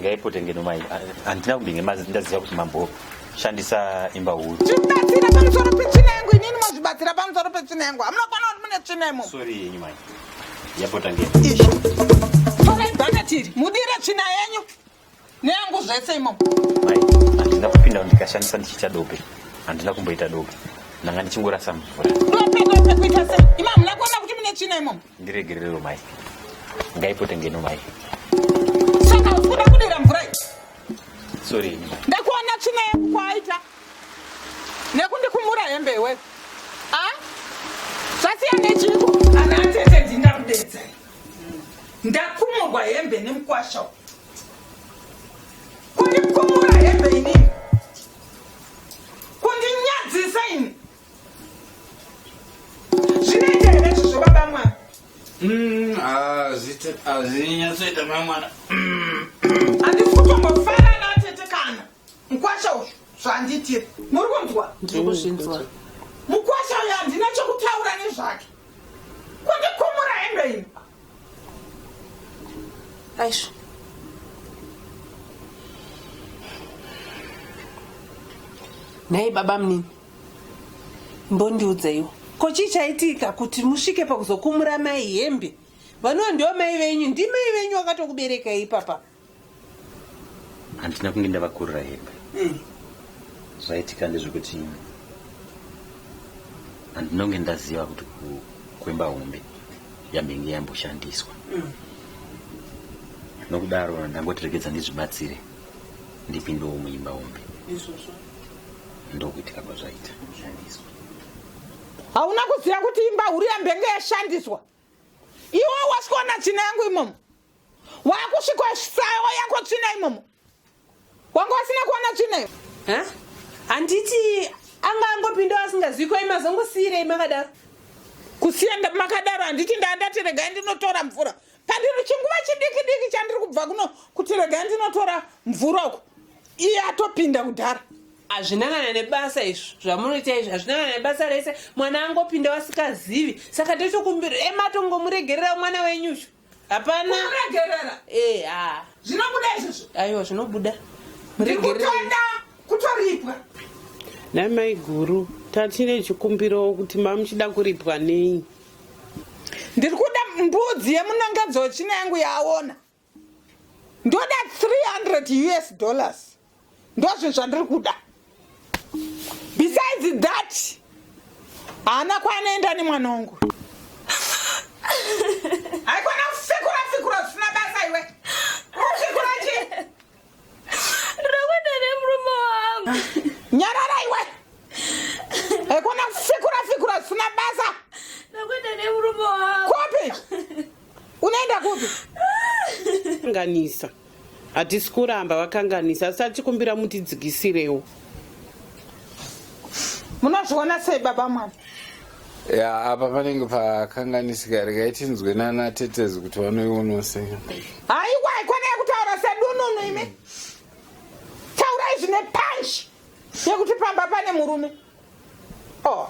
Ngaipote ngeno mai. Handina kumbinge ndaziva kuti mambo shandisa imba huru. Zvibatsira pamusoro petsvina yangu inini mozvibatsira pamusoro petsvina yangu. Hamuna kuona kuti mune tsvina imomo. Sorry yenyu mai. Yapota ngeno. Izvi. Torai bhaketi iri mudire tsvina yenyu neyangu zvese imomo. Mai, handina kupinda ndikashandisa ndichiita dope. Handina kumboita dope. Ndanga ndichingorasa mvura. Dope dope kuita sei? Imi hamuna kuona kuti mune tsvina imomo. Ndiregerero mai. Ngaipote ngeno mai. Saka usikuda kudira mvura iyi. Sorry yenyu mai. Ndakuona tsvina yangu kwaaita. Nekundikumura hembe iwe. Ah? Zvasiya nechiko? Ana tete ndinda kudedza. Ndakumurwa hembe nemukwasha. Kundikumura hembe inini. Kundinyadzisa ini. Zvinoita here izvozvo baba mwana? Hazvinyatsoita mai mwana. Handisi kutombofara natete kana mukwasha uyu zvandiitira. Muri kunzwa? Ndiri kuzvinzwa. Mukwasha uyu handina chekutaura nezvake. Kundikumura hembe ini. Aisha. Nhai baba munini. Mbondiudzeiwo. Ko chii chaitika kuti musvike pakuzokumura mai hembe? Vanova ndivo mai venyu, ndimai venyu vakatokuberekai ipapa. Handina kunge ndavakurira hembe. Zvaitika ndezvekuti handina kunge ndaziva kuti kwemba hombe yambenge yamboshandiswa. Nokudaro ndangoti regedza ndizvibatsire ndipindewo muimba hombe. Izvozvo. Ndokuitika kwazvaita. Shandiswa. Hauna kuziva kuti imba huru yambenge yashandiswa. Iwe wasvikoona tsvina yangu imomo. Wakusvikosawo yako tsvina imomo. Wanga wasina kuona tsvina iyo. Ha? Handiti anga angopinda asingazivi ko imazongosiyirei makadaro? Kusiya makadaro handiti ndandati regai ndinotora mvura. Pandiri chinguva chidiki diki chandiri kubva kuno kuti regai ndinotora mvura uko. Iye atopinda kudhara. Hazvina kana nebasa izvo zvamunoita izvi, hazvina kana nebasa rese. Mwana angopinda wasikazivi, saka totokumbira ematongomuregerera mwana wenyushu. Hapana. Kumuregerera? Ha. Zvinobuda izvozvo? Aiwa, zvinobuda. Ndiri kutoda kutoripwa. Namai guru, tatine chikumbiro kuti mamuchida kuripwa nei? Ndiri kuda mbudzi yemunongedzo wetsvina yangu yaaona. Ndoda 300 US dollars. Ndozvinhu zvandiri kuda. Besides that, haana kwaanoenda nemwana wangu. Haikona kufikura fikura zvisina basa iwe. Kufikura chii? Ndoda kuenda nemurume wangu. Nyarara iwe. Haikona kufikura fikura zvisina basa. Ndoda kuenda nemurume wangu. Kupi? Unoenda kupi? Kanganisa. Hatisi kuramba vakanganisa, asi achikumbira mutidzikisirewo. Munozviona sei baba mwana? Ya, apa panenge pakanganisika, regai tinzwe nana tetezi kuti vanoionawo sei. Haiwa, haikona yekutaura sedununu imi. Taurai zvine punch yekuti pamba pane murume. Oh.